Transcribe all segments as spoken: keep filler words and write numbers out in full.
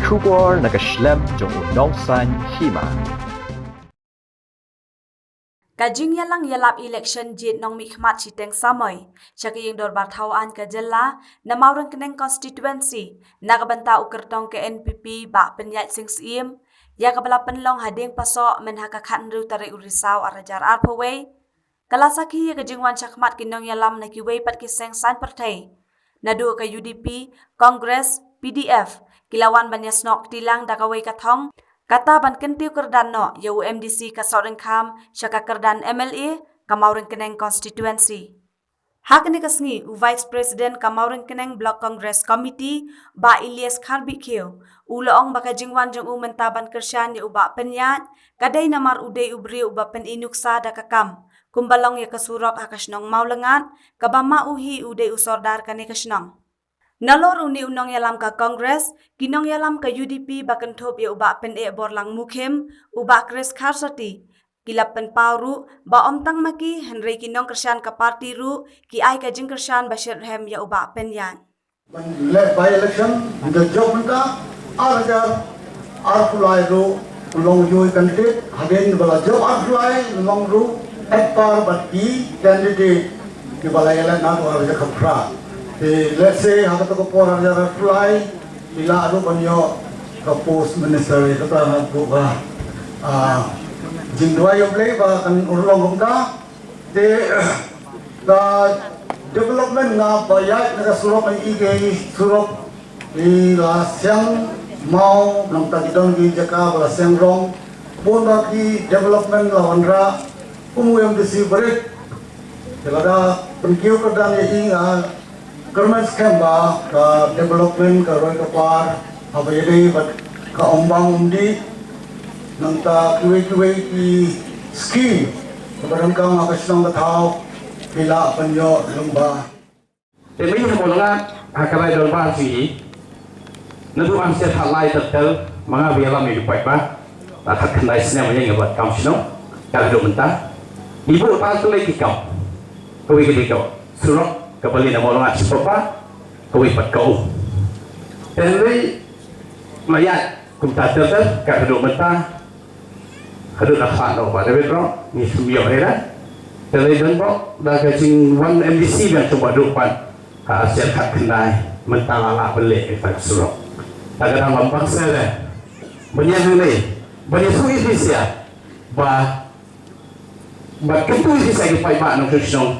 Khubor na ka shlem jong u nongsan hima. Ka jingïalang ïalap election jied nongmihkhmat shiteng samoi sha ka ïing dorbar thaw aiñ ka jylla na Mawryngkneng constituency na ka bynta u kyrtong ka N P P Bah Pynïaid Sing Syiem, ïa kaba la pynlong ha Diengpasoh mynha ka khathynriew tarik u Risaw ar hajar arphew wei, ka la sakhi ïa ka jingwan shakhmat ki nongïalam na kiwei pat ki seng saiñ pyrthei. Naduh ka U D P, Congress, P D F, ki la wan ban ïasnoh kti lang da kawei ka thong, kata ban kyntiew kyrdan noh ïa u M D C ka Sohryngkham sha ka kyrdan M L A ka Mawryngkneng constituency. Ha kane ka sngi u Vice President ka Mawryngkneng Block Congress Committee, Bah Elias Kharbihkhiew, u la ong ba ka jingwan jong u mynta ban kyrshan ïa u Bah Pynïaid ka dei namar u dei u briew uba pyni nuksa da ka kam, kumba long ïa ka surok ha ka shnong Mawlyngad, kaba ma u hi u dei u sordar kane ka shnong. Nalor une u nongïalam ka Congress, ki nongïalam ka U D P ba kynthup ïa u Bah Pyneh Borlang Mukhim, u Bah Chris Kharsati, ki la pynpaw ruh ba ym tang ma ki hynrei ki nongkyrshan ka party ruh ki ai ka jingkyrshan ba shitrhem ïa u Bah Pynïaid. Ban leh by election, hynda jop mynta, ar hajar arphew lai ruh, u long u candidate, hadien ba la jop arphew lai, u long ruh, etpar bad ki candidate, kiba la ïaleh naduh ar hajar khatphra. Te lehse, ha kata ka por ar hajar arphew lai, ki lah ruh ban ïoh ka post minister, kata naduh ka, ah, jingduwai U Blei ba kan urlong kumta. Te, ka development nga ba ïaid na ka surok, i kei surok i la siang maw, nangta ki don ki jaka ba la siang rong, bun ba ki development la wanrah, kum u M D C barit. Te lada pynkiew kyrdan ïa i nga kyrmen skhem ba ka development ka roi ka par, haba ïadei bad ka ombang umdih, nangta kiwei kiwei ki skim kaba donkam ha ka shnong ka thaw, ki lah ban ïoh lyngba. Te mynta ha Mawlyngad, ha ka rai dorbar jong i, naduh ar hajar khatlai ter ter, ma nga ba ïalam ïa ki paidbah, la khatkhyndai snem ïa nga bad kam shnong, ka haduh mynta. I buh tang tylli ki kam, kawei ka dei ka surok kaba leit na Mawlyngad sha Papa, kawei pat ka um. Te hynrei la ïaid kumta ter ter, ka haduh mynta, haduh la khlad noh Bah David Rock, ngi shu ïoh ïa ka. Te lei don bok da ka jingwan M D C biang shu haduh pat ha ar hajar khatkhyndai, mynta la lah ban leh ïa ka surok. Ta ka dang bam bang seh leh ban ïa hangne ban ïa shu ïa shisha ba Bad kyntu ïa ki sa ki paidbah nongshong shnong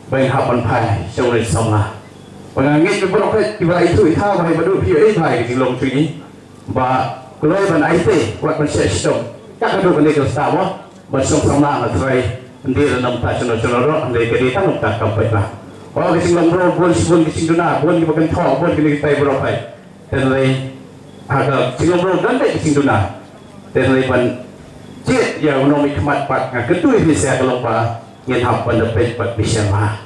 ba ngin hap ban phai sha u Ri Samla. Ba nga ngeit ba baroh phi kiba la ithuh ithaw ba hei ba duh phi ïohi bha ïa ka jinglong jong ngi. Ba kloi ban aiti wat ban shah shitom. Ka ka duh kane ka rasta mo ban shong samla na trai. Hynrei na mynta shano shano ruh hynrei ka dei tang na mynta kam paidbah. Ba ka jinglong baroh bun shibun ka jingduna bun kiba kynthoh bun kine kitai baroh phai. Te hynrei ha ka jinglong baroh don beit ka jingduna. Te hynrei ban jied ïa u nongmihkhmat pat nga kyntu ïa phi sha ka long ba ngin hap ban da peit bad bishar bha.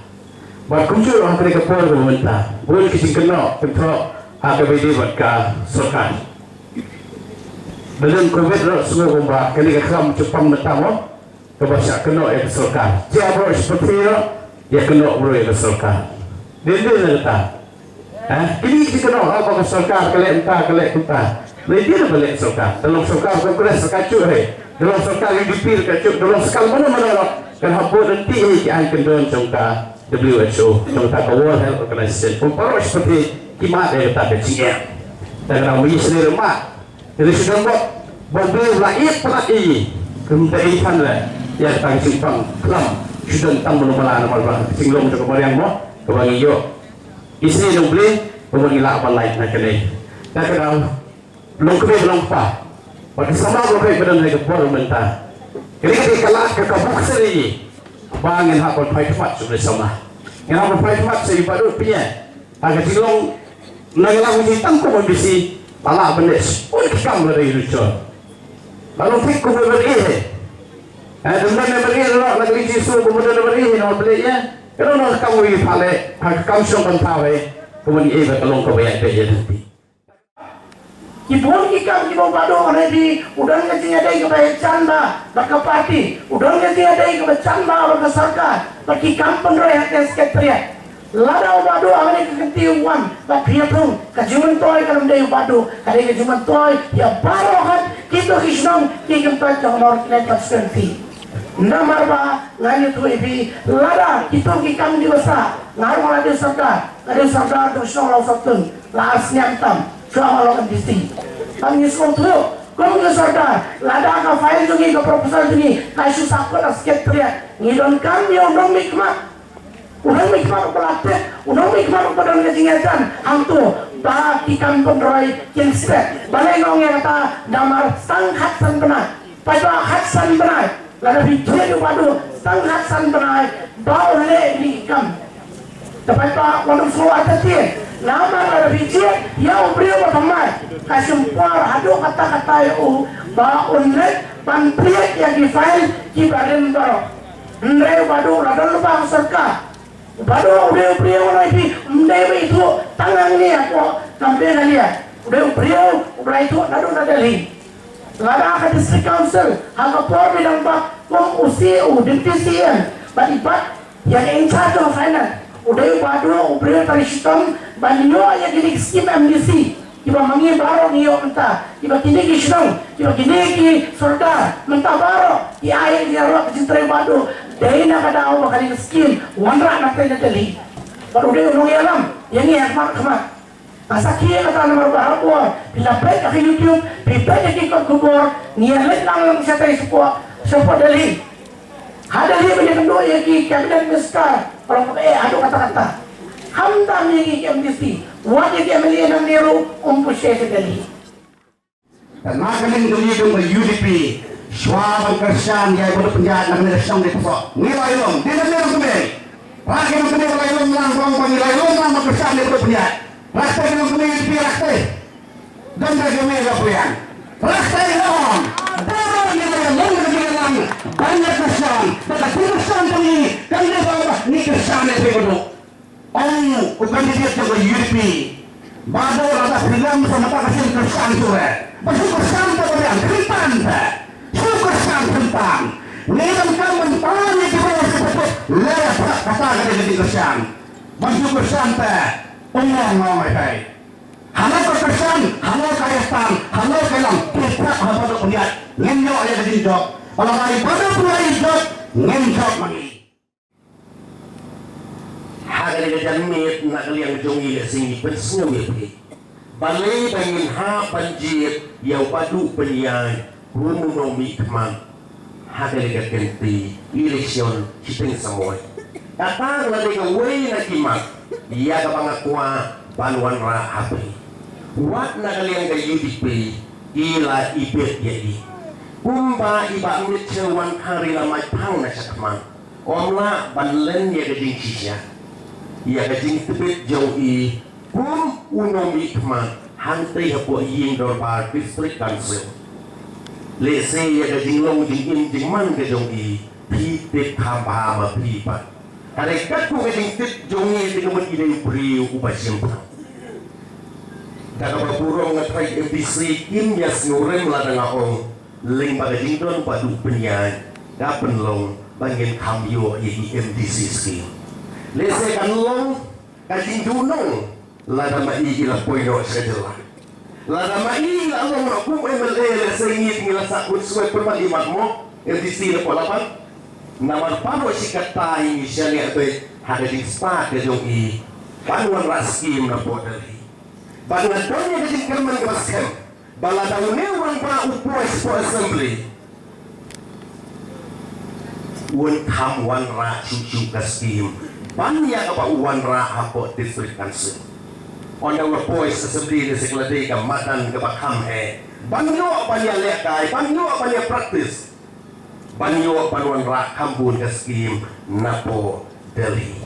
Bad kumjuh ruh ha kane ka por kaba mynta bun ki jingkynnoh kynthoh ha kaba ïadei bad ka sorkar. Da don covid ruh sngew kumba kane ka kam jingpang mynta mo. Kaba shah kynnoh ïa ka sorkar. Jia baroh shi pyrthei ruh ïa kynnoh baroh ïa ka sorkar. Dei dei na kata. Eh, kine ki kynnoh ba ka sorkar ka leh mynta ka leh kumta. Dei dei na ba leh sorkar. Da long sorkar Congress ka shu hei. Da long sorkar U D P ka shu. Da long sorkar mano mano ruh. Kan hap bud lynti hi ki aiñ kyndon jong ka W H O jong ka World Health Organization. Kum baroh shi pyrthei ki mad ïa kata ka jingeh. Da ka dang mih sini ruh mad. Te shu don bok ba u Blei u la ïeit palat ïa ngi. Kumta ei than leh ïa ka tang jingpang klam shu don tang mano mala namar ba ka jinglong jong ka mariang mo kaba ngi ïoh. Isih na u Blei ba ngi lah ban lait na kane. Te ka dang long kmie ba long kpa. Bad ka samla ba long kmie ba don ha ka por mynta. Kane ka dei ka lad ka kabu ka syrï ïa ngi ba ngin hap ban phai khmat sha u Blei samla. Ngin hap ban phai khmat sha u Bah Dut Pynïaid. Ha ka jinglong na ka lang jingtang kum u M D C la lah ban leh shibun ki kam lada i ruh jor. La long thik kum u M L A hi. Eh, dang don M L A la long na ka liang Jisu kum u don M L A hi na u M L A ïa. Ka long na ka kam u i pha leh ha ka kam shong kam thaw hi. Kum u M L A ba ka long kaba ïaid beit ïa lynti. Ki bun ki kam kiba u Bah Dut already u don ka jingïadei kaba jan bha bad ka party, u don ka jingïadei kaba jan bha bad ka sorkar bad ki kam pynroi ha ka secretariat. Lada u Bah Duh ha kane ka kynti u wan bad phi ïathung, ka jingmyntoi kam dei u Bah Duh, ka dei ka jingmyntoi ïa baroh kito ki shnong ki kyntait jong ka Mawryngkneng constituency. Namar ba ngan ïathuh ïa phi, lada kito ki kam ki basa, nga ruh nga la dei sordar, nga dei sordar jong ka shnong Lawsohtun la ar snem tam shuwa nga long MDC. Kam ngi sngewthuh kum ki sordar, lada ka file jong ngi, ka proposal jong ngi ka shu sahkut ha Secretariat, ngi donkam ïa u nongmihkhmat. U nongmihkhmat uba la tip, u nongmihkhmat uba don ka jingïajan hangto ba ki kam pynroi kin step. Balei nga ong ïa kata? Namar tang khatsan bnai, paidbah, khatsan bnai. Lada phi jied ïa u Bah Duh tang khatsan bnai ba un leh kine ki kam, te paidbah, wat nym sngew artatien. Namar lada phi jied ïa u briew ba thymmai, ka shim por haduh katta katta ïa u ba un leit ban plie ïa ki file kiba rim baroh. Hynrei u Bah Duh u la don lypa ha sorkar. U Bah Duh u dei u briew, ngan ong ïa phi, um dei ba ithuh tang hangne hapoh Meghalaya. U dei u briew uba la ithuh naduh na Delhi. Lada ka District Council ha ka por ba i dang bat kum u C E O, Deputy C E M, bad i bat ïa ka in charge of finance, u dei u Bah Duh u briew tang shitom ban ïoh ïa kine ki scheme MDC kiba ma ngi baroh ngi ïoh mynta, kiba kine ki shnong, kiba kine ki sordar mynta baroh ki ai ïa baroh ka jingtrei u Bah Duh. Dei na ka daw ba kane ka skim wanrah na ka tei na Delhi. Bad u dei u nongïalam ïa ngi ha khmat khmat. Nga sakhi ïa kata namar ba ha por phi la peit ha ka YouTube, phi peit ha ki kot khubor, ngi ïa leit lang lang shatei shapoh, shapoh Delhi. Ha Delhi ban ïakynduh ïa ki cabinet minister, ka long kaba eh haduh katta katta. Khamtam ïa ngi ki MDC, wat ïa ki MLA nangne ruh ym pu sha Delhi. Te na ka liang jong ngi kum ka UDP, shuwa ban kyrshan ïa i Bah Duh Pynïaid na kane ka shnong Deiphobsoh, ngi la ïalum, dei na ngi ruh kumne. Ba ki nongkynnoh ba la ïalum lang, ba ngi la ïalum lang ban kyrshan ïa i Bah Duh Pynïaid. Rakte ki nongkynnoh UDP, rakte. Don da kane ka pyrshang. Rakte, la ong. Baroh ngi la ïalum, ngi la ïalum ban ïa kyrshan. Ba ka jingkyrshan jong ngi kan dei ba ngi kyrshan ïa i Bah Duh. Ong u candidate jong ka UDP, Bah Duh, lada phi lam sa mynta ka sien, kyrshan shuh re. Ba shu kyrshan te ba biang, kyntan te. Shu kyrshan kyntan. Ngi donkam ban pan ïa ki briew shu patut. Lada phah kata ka dei ka jingkyrshan. Ban shu kyrshan te. Ong ong ong ai ai. Halor ka kyrshan, halor ka ïatam, halor ka ïalam, phi phah ha Bah Duh Pynïaid. Ngin ïoh ïa ka jingjop. Lada i Bah Duh Pynïaid i jop, ngin jop ma ngi. Ha kane ka janmiet na ka liang jong ngi, lehse ngi pynsngew ïa phi. Balei ba ngin hap ban jied ïa u Bah Duh Pynïaid kum u nongmihkhmat ha kane ka kynti election shiteng samoi? Kata ka la dei kawei na ki mat ïa kaba nga kwah ban wanrah ha phi. Wat na ka liang ka UDP ki la ibit ïa i. Kumba i Bah Mitchell Wankhar i la mait phang na shakhmat. Ym lah ban len ïa ka jingshisha, ïa ka jingtbit jong i kum u nongmihkhmat hangtei hapoh ïing dorbar District Council. Lehse ïa ka jinglong jingim jingman ka jong i phi tip kham bha ma phi pat. Hynrei katkum ka jingtip jong i te ka mut i dei u briew uba shemphang. Da kaba burom nga tharai MDC kim ïa sngewrem lada nga ong lyngba ka jingdon Bah Duh Pynïaid ka pynlong ba ngin kham ïoh ïa ki MDC scheme. Lehse kan long ka jingduhnong lada ma i i la poi noh sha jylla. Lada ma i i la long noh kum u MLA, lehse ngi ngi la sah kut swet pynban i mat mo MDC na Polaban. Namar baroh shi katta ngi shaniah beit ha ka jingstad ka jong i ban wanrah scheme na Port Delhi. Bad nga don ïa ka jingkyrmen kaba skhem ba lada une u rangbah u poi sha Assembly, un kham wanrah shuh shuh ka scheme ban ïa kaba u wanrah hapoh District Council. Ynda u la poi sha Assembly, lehse ka la dei ka madan kaba kham heh ban ïoh ban ïalehkai, ban ïoh ban ïa practice. Ban ïoh ban wanrah kham bun ka scheme na Port Delhi.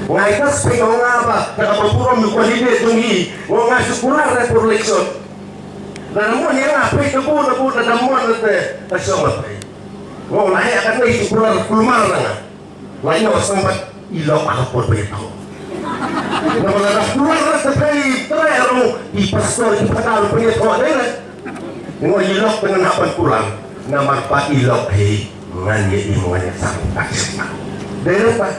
Nga ïa ka spek nga ba da kaba burom ïa u candidate jong ngi, nga ong nga shu kular re por election. Lada mon ïa nga peit na bun na bun, lada mon te ka shong la peit. Nga ong la heh katne shu kular kulmar na nga. Nga ïoh sngewbha i lok ha ka por pynïathoh. Namar lada kular la sa pynïathoh, i pastor i pastor pynïathoh dei la. Ngo i lok pynïathoh ban kular. Namar pat i lok hi ngan ïa i, ngan ïa sang. Dei la pat.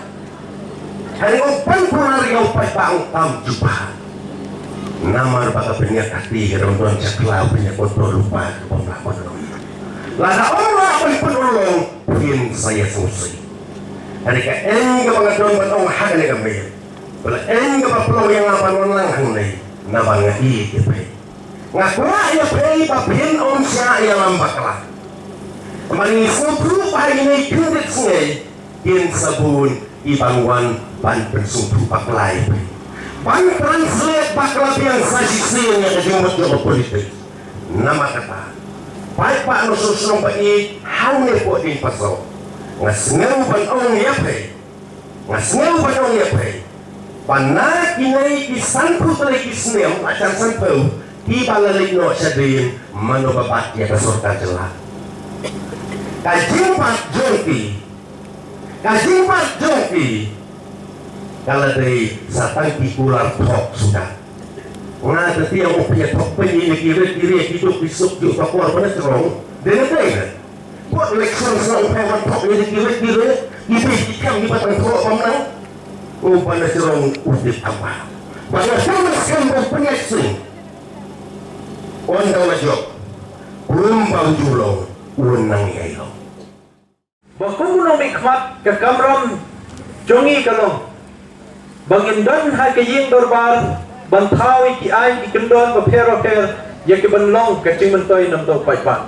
Hynrei ong pynkular ïa u paidbah ong tam jubab. Namar ba ka pynïaid kti ka dang don sha khlaw, pynïaid botol lypa ka bym lah ban long. Lada ym lah ban pynurlong, phin sa ïa sngewsih. Hynrei ka eng kaba nga don ban ong ha kane ka miet, ba la eng kaba pynlong ïa nga ban wan lang hangne, naba nga ïeit ïa phi. Nga kwah ïa phi ba phin ym shah ïalam bakla. Namar ngi sngewthuh ba ha kine ki khyndiat sngi kin sa bun ki ban wan ban pynsngewthuh bakla ïa phi, ban translate bakla biang sa shisien ïa ka jingmut jong ka politics. Namar kata, paidbah nongshong shnong ba ïeit hangne hapoh Diengpaso, nga sngew ban ong ïa phi, nga sngew ban ong ïa phi ba na kine ki sanphew tylli ki snem, la jan sanphew, kiba la leit noh shadien, mano ba bat ïa ka sorkar jylla? Ka jingbat jong ki, ka jingbat jong ki ka la dei sa tang ki kular thok suda. Nga te tiang u pia thok pynïaid ki rit ki rit ki duk ki suk juk ka por ba na jrong. Dei na dei na. Put election sa u pia wan thok rit ki rit ki rit ki rit ki kam ki batang thok pam nang. U ba na jrong u tip apa. Ba na jrong na skam ba pynïaid sing. Wan dau la jok. Kum ba u julong u nang ïai long. Ba kum u nongmihkhmat, ka kamram jong ngi ka long ba ngin don ha ka ïing dorbar ban thaw ïa ki aiñ ki kyndon bapher bapher ïa ki ban long ka jingmyntoi na bynta u paidbah.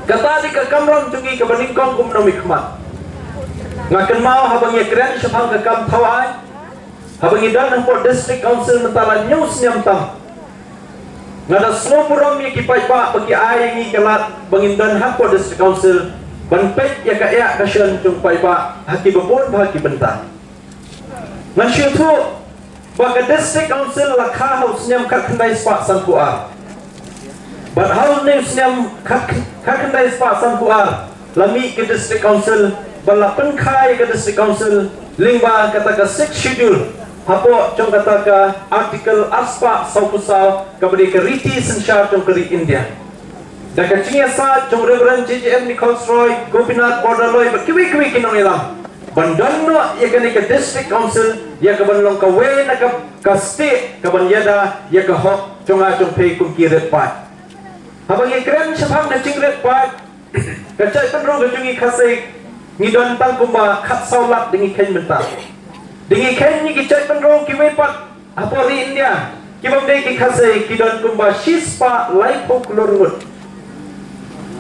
Kata dei ka kamram jong ngi kaba nyngkong kum u nongmihkhmat. Nga kynmaw haba ngi ïakren shaphang ka kam thaw aiñ, haba ngi don hapoh District Council mynta la hynñiew snem tam, nga da sngewburom ïa ki paidbah ba ki ai ïa ngi ka lad ba ngin don hapoh District Council ban peit ïa ka ïa ka shon jong paidbah ha kiba bun bha ki bynta. Ngan shu ïathuh ba ka District Council la kha ha u snem khatkhyndai spah sanphew ar. Bad ha une u snem khat, khatkhyndai spah sanphew ar la mih ka District Council, ba la pynkha ïa ka District Council lyngba kata ka Sixth Schedule, hapoh jong kata ka Article arspah sawphew saw, kaba dei ka riti synshar jong ka ri India. Da ka jingïasaid jong Reverend J J M Nichols Roy, Gopinath Border Roy bad kiwei kiwei ki nongïalam, ban don noh ïa kane ka District Council ïa kaban long kawei na ka, ka state kaban ïada ïa ka hok jong nga jong phi kum ki riewpaid. Haba ngi kren shaphang na jingriewpaid, ka jaitbynriew ka jong ngi Khasi ngi don tang kumba khatsaw lak da ngi kheiñ mynta. Da ngi kheiñ ngi ki jaitbynriew kiwei pat hapoh ri India, ki bym dei ki Khasi, ki don kumba shispah laiphew klur ngut.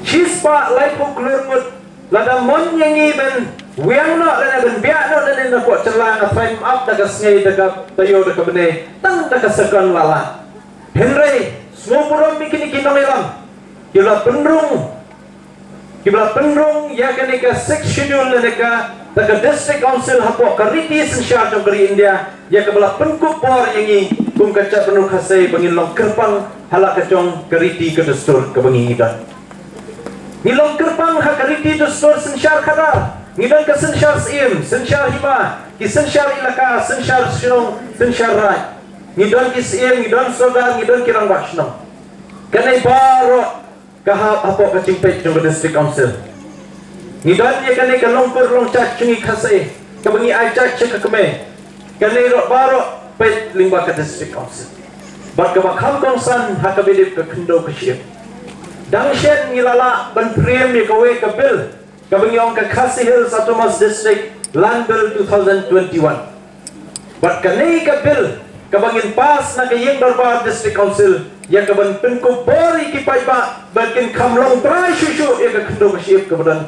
Shispah laiphew klur ngut. Lada mon ïa ngi ban wiang noh lane ban biah noh lane na pok jylla, nga tharai ym ap da ka sngi, da ka taïew, da ka bnai, tang da ka second la lah. Hynrei sngewburom ïa kine ki nongïalam kiba la pynrung, kiba la pynrung ïa kane ka Sixth Schedule lane ka, da ka District Council hapoh ka riti synshar jong ka ri India, ïa kaba la pynkup bor ïa ngi kum ka jaitbynriew Khasi ba ngin long kyrpang ha la ka jong ka riti ka dustur kaba ngi ngi don. Ngi long kyrpang ha ka riti dustur synshar khadar. Ngi don ka synshar syiem, synshar hima, ki synshar elaka, synshar shnong, synshar raid. Ngi don ki syiem, ngi don sordar, ngi don ki rangbah shnong. Kane baroh ka hap hapoh ka jingpeit jong ka District Council. Ngi don ïa kane ka longkur longjaid jong ngi Khasi, kaba ngi ai jaid sha ka kmie. Kane ruh baroh peit lyngba ka District Council. Bad kaba kham kongsan ha kaba ïadei ka khyndew ka shyiap. Dang shen ngi la lah ban frame ïa kawei ka bill, kaba ngi ong ka Khasi Hills Autonomous District Land Bill two thousand twenty-one. Bad kane ka bill kaba ngin pass na ka ïing dorbar District Council, ïa kaban pynkup bor ïa ki paidbah ba kin kham long trai shuh shuh ïa ka khyndew ka shyiap kaba don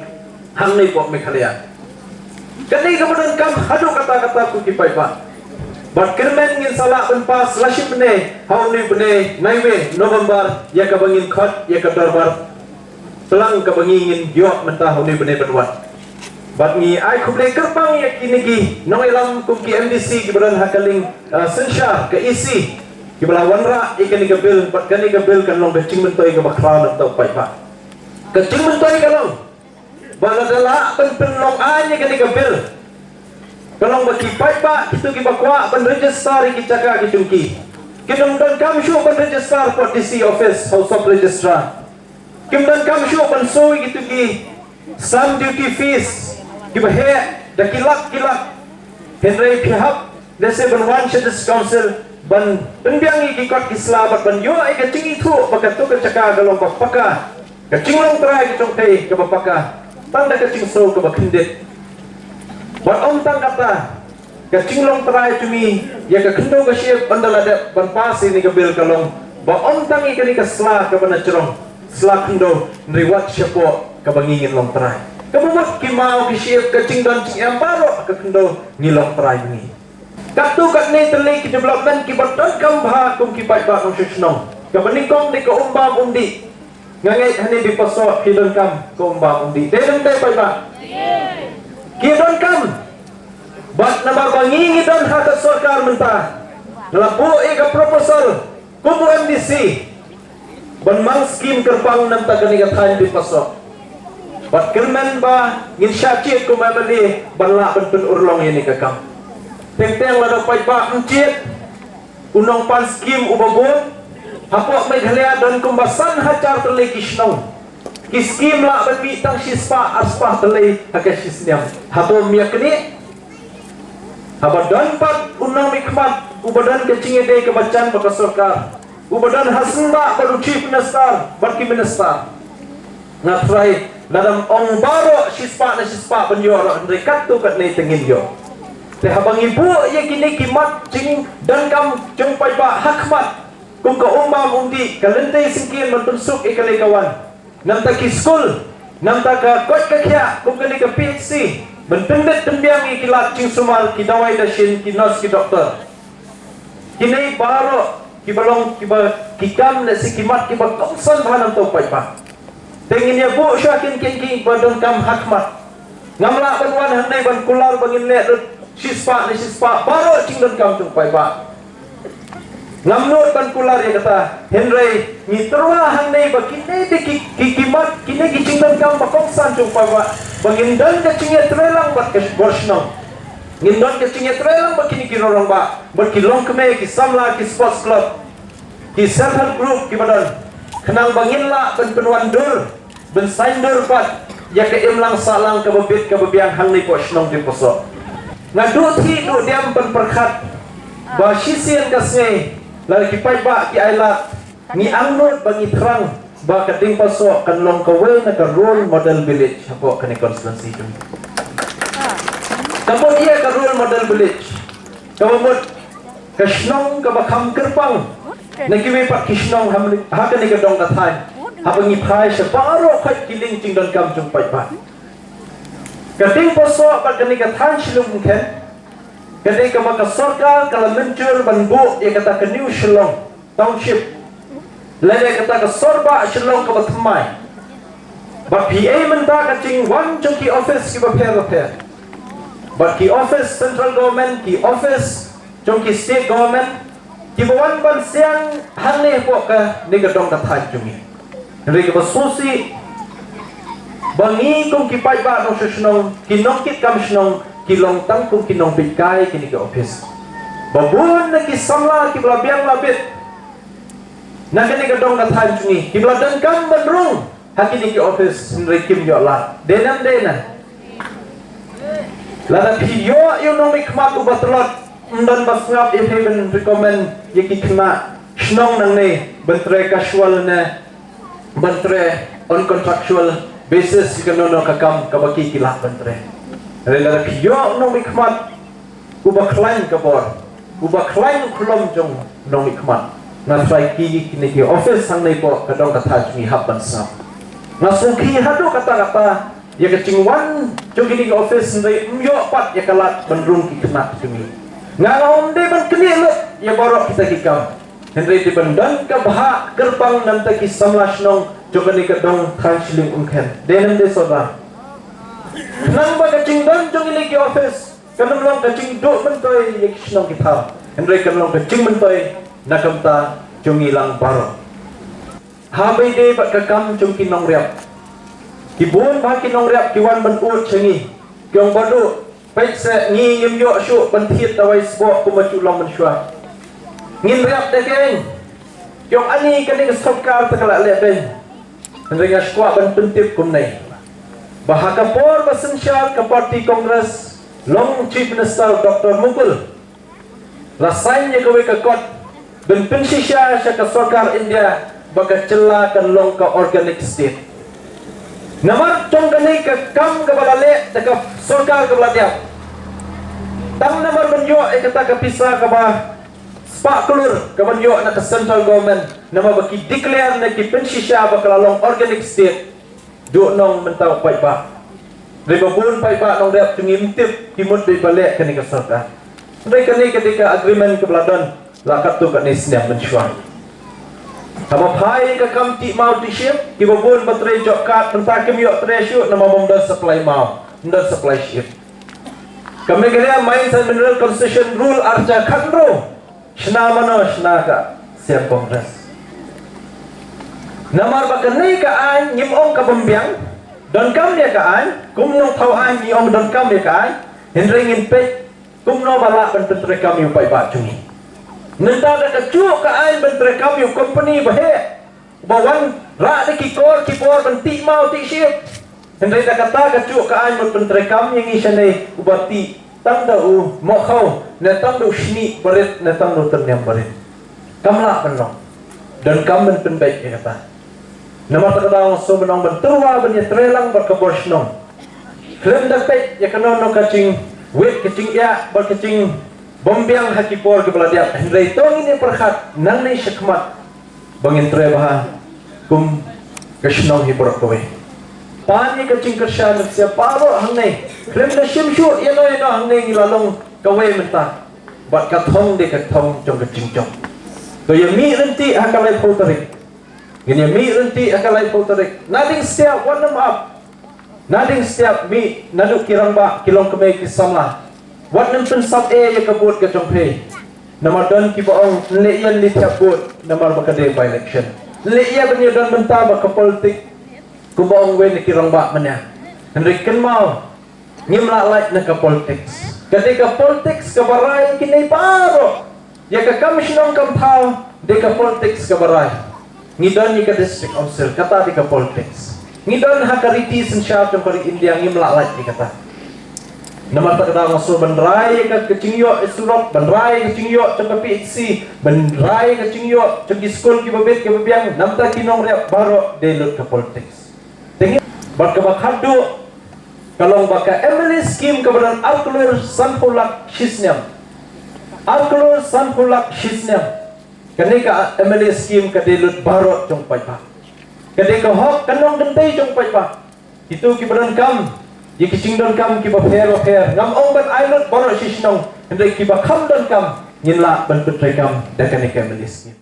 hangne hapoh Meghalaya. Kane kaba donkam haduh katta katta ko ki paidbah. Bad kyrmen ngin sa lah ban pass la shi bnai, ha une u bnai nine November, ïa kaba ngin khot ïa ka dorbar tlang kaba ngi ngin ïoh mynta ha une u bnai ban wan. Bad ngi ai khublei kyrpang ïa kine ki nongïalam kum ki M D C kiba don ha ka liang, ah, synshar, ka E C, kiba la wanrah ïa kane ka bill, bad kane ka bill kan long ka jingmyntoi kaba khraw na bynta u paidbah. Ka jingmyntoi ka long ba lada lah ban pynlong aiñ ïa kane ka bill, ka long ba ki paidbah kito kiba kwah ban register ïa ki jaka ki jong ki, kim donkam shuh ban register hapoh D C office, ha u sub registrar. Kim donkam shuh ban siew ïa kito ki stamp duty fees kiba heh da ki lak ki lak. Hynrei phi hap lehse ban wan sha District Council ban pynbiang ïa ki kot ki sla bad ban ïoh ïa ka jingithuh ba katto ka jaka ka long ba paka, ka jinglong trai ka jong phi kaba paka, tang da ka jingsngew kaba kyndit. Bad ym tang kata, ka jinglong trai jong ngi ïa ka khyndew ka shyiap ynda la dep ban pass ïa kane ka bill ka long ba ym tang ïa kane ka sla kaba na jrong, sla khyndew, hynrei wat shapoh kaba ngi ngin long trai. Kaba mut ki maw ki shyiap, ka jingdon jingem baroh ka khyndew ngi long trai ngi. Katto katne tylli ki development kiba donkam bha kum ki paidbah nongshong shnong. Kaba nyngkong dei ka um bam um dih. Nga ngeit hangne Dieng Parsaw ki donkam ka um bam um dih. Dei ne ym dei paidbah? Ki donkam. Bad namar ba ngi ngi don ha ka sorkar mynta, la buh ïa ka proposal kum u M D C ban mang skim kyrpang na bynta kane ka thaiñ Dieng Parsaw. Bad kyrmen ba ngin shah jied kum M L A ban lah ban pynurlong ïa kane ka kam. Teng teng lada paidbah ym jied, u nongpan skim uba bun, hapoh Meghalaya don kumba san hajar tylli ki shnong. Ki skim lah ban mih tang shispah arspah tylli ha ka shisnem. Hato ym ïa kane? Haba don pat u nongmihkhmat uba don ka jingïadei kaba jan bad ka sorkar, uba don ha syndah bad u Chief Minister bad ki minister, nga tharai lada ym ong baroh shispah ne shispah ban ïoh ruh, hynrei katto katne te ngin ïoh. Te haba ngi buh ïa kine ki mat jingdonkam jong paidbah ha khmat, kum ka um bam um dih, ka lynti syngkien ban pynsuk ïa ka lei ka wan, na bynta ki skul, na bynta ka koit ka khiah kum kane ka P H C, ban pynbit pynbiang ïa ki lad jingsumar, ki dawai dashin, ki nurse, ki doktor. Kine baroh kiba long kiba, ki kam lehse ki mat kiba kongsan bha na bynta u paidbah. Te ngin ïa buh shuwa kine kine kiba donkam ha khmat. Ngam lah ban wan hangne ban kular ba ngin leh lut shispah ne shispah baroh jingdonkam jong u paidbah. Ngam nud ban kular ïa kata, hynrei ngi tyrwa hangne ba kine ki, ki, ki mat, kine ki jingdonkam ba kongsan jong u paidbah, ba ngin don ka jingïatreilang bad ka bor shnong. Ngin don ka jingïatreilang bad kine ki rangbah, bad ki longkmie, ki samla, ki sports club, ki self help group kiba don, khnang ba ngin lah ban pynwandur, ban saiñdur pat ïa ka imlang sahlang kaba bit kaba biang hangne hapoh shnong Dieng Parsaw. Nga duh thik duh diam ban pyrkhat ba shisien ka sngi, lada ki paidbah ki ailad, ngi angnud ba ngi thrang ba ka Dieng Parsaw kan long kawei na ka role model village hapoh kane constituency jong ngi. Ka mut ïa ka role model village, kaba mut ka shnong kaba kham kyrpang na kiwei pat ki shnong ha, ha kane ka dong ka thaiñ, haba ngi phai sha baroh khoit ki lieng jingdonkam jong u paidbah. Ka Dieng Parsaw bad kane ka thaiñ Shillong Umkhen, ka dei kaba ka sorkar ka la mynjur ban buh ïa kata ka New Shillong Township, lane kata ka sor bah Shillong kaba thymmai. Bad phi ïohi mynta ka jingwan jong ki office kiba pher bapher, bad ki office central government, ki office jong ki state government, kiba wan ban siang hangne hapoh kane ka dong ka thaiñ jong ngi. Hynrei kaba sngewsih ba ngi kum ki paidbah nongshong shnong, ki nongkitkam shnong, ki long tang kum ki nongbit kai kine ki office. Ba bun na ki samla kiba la biang la bit na kane ka dong ka thaiñ jong ngi, kiba la donkam ban rung ha kine ki office, hynrei kim ïoh lad. Dei ne ym dei na? Lada phi ïoh ïa u nongmihkhmat uba tlot, ym don ba sngap ïa phi ban recommend ïa ki khynnah shnong nangne ban trei casual ne ban trei on contractual basis ïa kano kano ka kam kaba ki ki lah ban trei. Hynrei lada phi ïoh u nongmihkhmat uba khlaiñ ka bor, uba khlaiñ u khlem jong u nongmihkhmat, nga tharai kine ki office hangne hapoh ka dong ka thaiñ jong ngi hap ban sngap. Nga sngewkhia haduh katta katta ïa ka jingwan jong kine ki office, hynrei ym ïoh pat ïa ka lad ban rung ki khynnah jong ngi. Nga ong ym dei ban knieh lut ïa baroh kita ki kam, hynrei dei ban don ka bhah kyrpang na bynta ki samla shnong jong kane ka dong thaiñ Shillong Umkhen. Dei ne ym dei Sordar? Khnang ba ka jingdon jong kine ki office kan ym long ka jingduh myntoi ïa ki shnong ki thaw, hynrei kan long ka jingmyntoi na ka bynta jong ngi lang baroh. Haba ïadei bad ka kam jong ki nongriap, ki bun bha ki nongriap ki wan ban ud sha ngi, ki ong, Bah Duh, peit seh, ngi ngim ïoh shuh ban thied dawai sboh kumba shu long mynshuwa. Ngin riap da keiñ. Ki ong, ani kane ka sorkar te ka la leh beiñ. Hynrei nga sngewkwah ban pyntip kumne, ba ha ka por ba synshar ka party Congress Long Chief Minister Doctor Mukul la sign ïa kawei ka kot ban pynshisha sha ka sorkar India ba ka jylla kan long ka organic state. Namar tang kane ka kam kaba la leh da ka sorkar kaba la dep, tang namar ban ïoh ïa kata ka pisa kaba spah klur kaban ïoh na ka central government, namar ba ki declare ne ki pynshisha ba ka la long organic state. Duh nong mynta u paidbah. Hynrei ba bun paidbah nongrep jong ngi ym tip, ki mut ba leh kane ka sorkar. Hynrei kane ka dei ka agreement kaba la don la katto katne snem mynshuwa. Haba phai ka kam tih maw tih shyiap, kiba bun ba trei job card mynta kim ïoh trei shuh namar ba ym don supply maw, ym don supply shyiap. Ka Meghalaya Mines and Mineral Concession Rule ar hajar khathynriew, shna mano shna ka seng Congress. Namar ba kane ka aiñ ngim ong ka bym biang, donkam ïa ka aiñ, kum nongthaw aiñ ngi ong donkam ïa ka aiñ, hynrei ngin peit kumno ba lah ban pyntreikam ïa u paidbah jong ngi. Mynta da ka juh ka aiñ ban treikam ïa u company ba heh, ba wan rah da ki kor ki bor ban tih maw tih shyiap. Hynrei da kata ka juh ka aiñ mut pyntreikam ïa ngi shane uba tih tang da u mohkhaw, ne tang da u shñiuh barit, ne tang da u tyrnem barit. Kam lah ban long. Donkam ban pynbeit ïa kata. Namar kata ka daw nga sngew ban ong ban tyrwa ban ïatreilang bad ka bor shnong. Khlem da peit ïa kano kano ka jingwit ka jingïap bad ka jingbymbiang ha ki por kiba la dep. Hynrei to ngin ïa pyrkhat nangne shakhmat ba ngin trei bha kum ka shnong hi baroh kawei. Pan ïa ka jingkyrshan ïa baroh hangne. Khlem da shim shuh ïano ïano hangne ngi la long kawei mynta. Bad ka thong dei ka thong jong ka jingjop. To ïa mih ryntih ha ka laiphew tarik. Ngin ïa mih ryntih ha ka laiphew tarik. Nadien step wat nym ap. Nadien step mih naduh ki rangbah, ki longkmie, ki samla. Wat nym pynsap eh ïa ka vote ka jong phi. Namar don kiba ong, ym leh ïa, ym leh thep vote namar ba ka dei by election. Ym leh ïa ban ïa don mynta ba ka politik kumba ong wei na ki rangbah mynne. Hynrei kynmaw, ngim lah lait na ka politics. Ka dei ka politics kaba rai kine baroh. Ïa ka kam shnong kam thaw dei ka politics kaba rai. Ngi don ïa ka district council, kata dei ka politics. Ngi don ha ka riti synshar jong ka ri India, ngim lah lait ïa kata. Namar kata ka daw nga sngew ban rai ïa ka, ka jingïoh surok, ban rai ïa ka jingïoh jong ka P H C, ban rai ïa ka jingïoh jong ki skul kiba bit kiba biang, namar kata ki nongrep baroh dei lut ka politics. Te ngi, bad kaba khatduh ka long ba ka M L A scheme kaba don ar klur sanphew lak shi snem. Ar klur sanphew lak shi snem. Kane ka M L A scheme ka dei lut baroh jong paidbah. Ka dei ka hok ka nongkyntiew jong paidbah. Kito kiba donkam ïa ki jingdonkam kiba pher ba pher, ngam ong ban ai lut baroh shi shnong, hynrei kiba kham donkam ngin lah ban pyntreikam da kane ka M L A scheme.